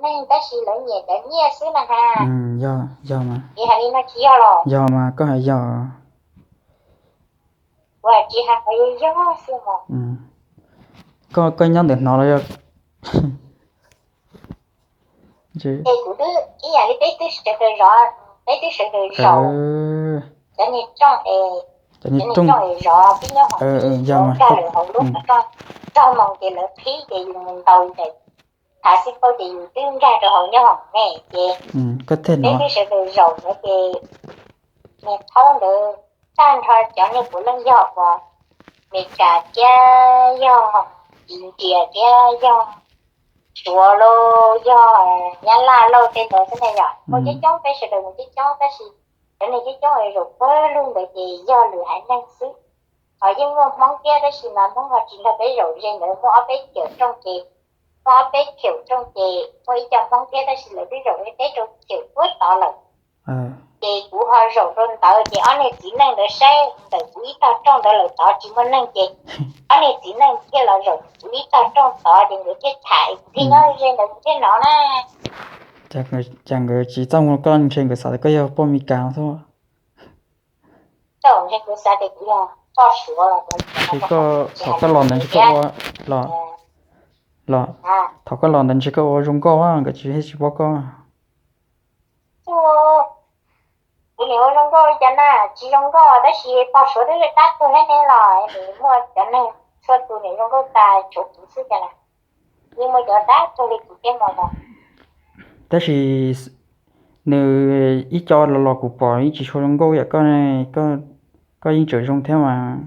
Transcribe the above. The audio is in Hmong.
neeg tab sis lawv nyiam cov nyiaj xwb na ha. Yog, yog mas. Tsis hais li no tsis yog los? Yog mas, koj hais yog. Ua tsis hais qhov yog yog xwb mas. Koj, koj nyob ntawm hnov los yog? Es kuv twb ib yam li peb twb sawv daws zov, peb twb sawv daws zaum, cov niag rooj es, cov niag rooj es zov pib nyob hauv, yog mas, nkag lawm hauv lub qhov rooj, txog moos ces lawv qhib ces yus mus ntaus ntawm thav xib pauj ces yus twb nkag rau hauv nyob hauv ne ces peb twb sawv daws zaum ntawd ces niag thaub ntawd tag nrho cov niag puav leej yog uas Meskas thiab yog India thiab yog Suav lauj, yog Nyab Laj lauj, tej ntawd xwb ne yom. Muaj coob coob, peb sawv daws mus coob coob tab sis cov niag coob coob es zaum pawg lug ntawd ces yog lwm haiv neeg xwb. Ho yeej muaj Hmoob thiab tab sis mas Hmoob ho tsis nrog peb zaum ze ntawd, muaj ob peb cawm rooj ces, muaj ob peb cawm rooj ces muaj ib co Hmoob thiab tab sis lawv twb zaum li peb rau cawm puag tod lawm. Ces kuv ho zaum rau ntawd ces ob niag txiv neej ntawd saib ntawm kuv ib tog rooj ntawd lawm tod tsis muaj neeg ces ob niag txiv neej thiaj los zaum kuv ib tog rooj tod ces nkawd thiaj tham kuv thiaj nyob ze ntawd kuv thiaj hnov na. Cas nkawd tsis txaj muag koj, ntshe nkawd xav tias koj yog poj Meskas xwb. Thaum koj los ntawd ntshe koj ua, los, thaum koj los ntawd ntshe koj ua zoo nkauj, nkawd tsis, tsis paub koj. Kuv nim ua zoo nkauj li cas na, tsis zoo nkauj tab sis pog Suav twb dab tuag thiab ne los nws muaj cov neeg txhua tus nim zoo nkauj tas tshuav kuv xwb cas na. Yeej muaj cov dab tuag li kuv thiab no los. Tab sis nws ib co los los kuv pom yeej tsis tshua zoo nkauj yam koj, koj yeej tseem zoo thiab mas.